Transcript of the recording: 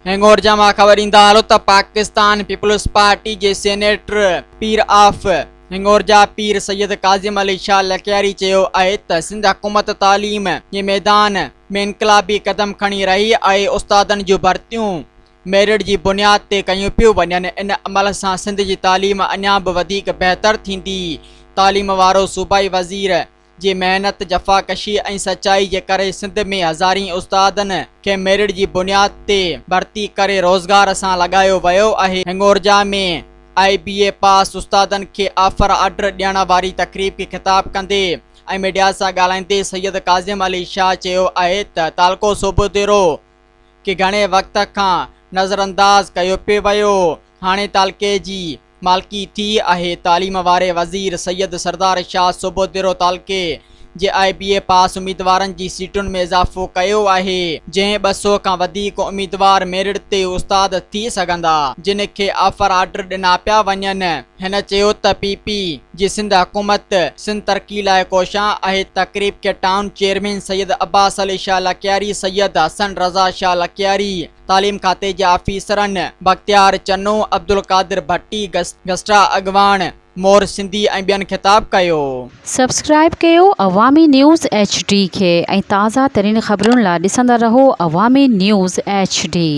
هنڱورجا مان خبر ڏيندا هلو ته پاڪستان پيپلز پارٽي جي سينيٽر پير آف هنڱورجا پير سيد ڪاظم علي شاهه لڪياري چيو آهي ته سنڌ حڪومت تعليم جي ميدان ۾ انقلابي قدم کڻي رهي آهي استادن جون ڀرتيون ميرٽ جي بنياد تي ڪيون پيون وڃن ان عمل سان سنڌ جي تعليم اڃا به وڌيڪ بهتر ٿيندي تعليم وارو صوبائي وزير جي محنت، جفاڪشي ۽ سچائي جي ڪري سنڌ ۾ هزارين استادن کي ميرٽ جي بنياد تي ڀرتي ڪري روزگار سان لڳايو ويو آهي. هنڱورجا ۾ آء بي اي پاس استادن کي آفر آرڊر ڏيڻ واري تقريب کي خطاب ڪندي ۽ ميڊيا سان ڳالهائيندي سيد ڪاظم علي شاهه چيو آهي ته تعلقو صوڀوديرو کي گهڻي وقت کان نظرانداز ڪيو پيو ويو هاڻي تعلقي جي مالڪي ٿي آهي. تعليم واري وزير سيد سردار شاهه صوڀوديرو تعلقي جي آء بي اي پاس اميدوارن جي سيٽن ۾ اضافو ڪيو آهي جنهن 200 کان وڌيڪ اميدوار ميرٽ تي استاد ٿي سگهندا جن کي آفر آرڊر ڏنا پيا وڃن. هن چيو ته پي پي جي سنڌ حڪومت سنڌ ترقي لاء ڪوشان آهي. تقريب کي ٽائون چيئرمين سيد عباس علي شاهه لڪياري، سيد حسن رضا شاهه لڪياري، تعليم کاتي جي آفيسرن بختيار چنو، عبدالقادر ڀٽي، گسٽا اڳواڻ مور سنڌي ۽ ٻين خطاب ڪيو. سبسڪرائيب ڪيو عوامي نيوز ايڇ ڊي کي ۽ تازه ترين خبرن لا ڏسندا رهو عوامي نيوز ايڇ ڊي.